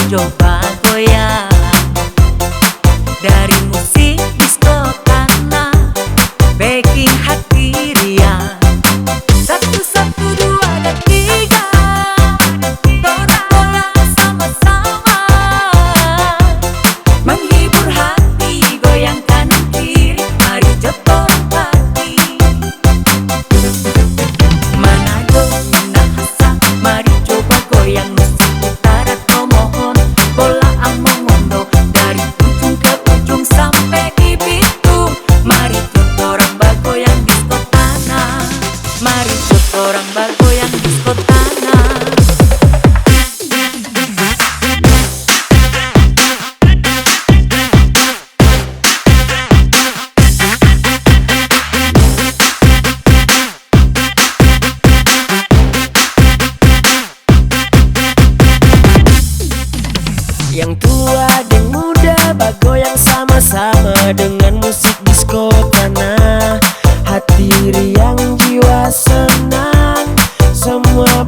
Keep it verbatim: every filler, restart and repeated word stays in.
Coba goyang dari musik disko tanah, beking hati riang. Satu, satu, dua, dan tiga. Torang goyang sama-sama, menghibur hati, goyang kanan kiri. Mari jo torang party. Manado, Minahasa, mari coba goyang musik utara, Tomohon, Bolaang, Mongondo, dari ujung ke ujung sampe di Bitung. Mari jo torang bagoyang disko tanah. Mari jo torang bagoyang disko tanah. Yang tua deng muda bagoyang sama-sama dengan musik disko tanah. Hati riang, jiwa senang, semua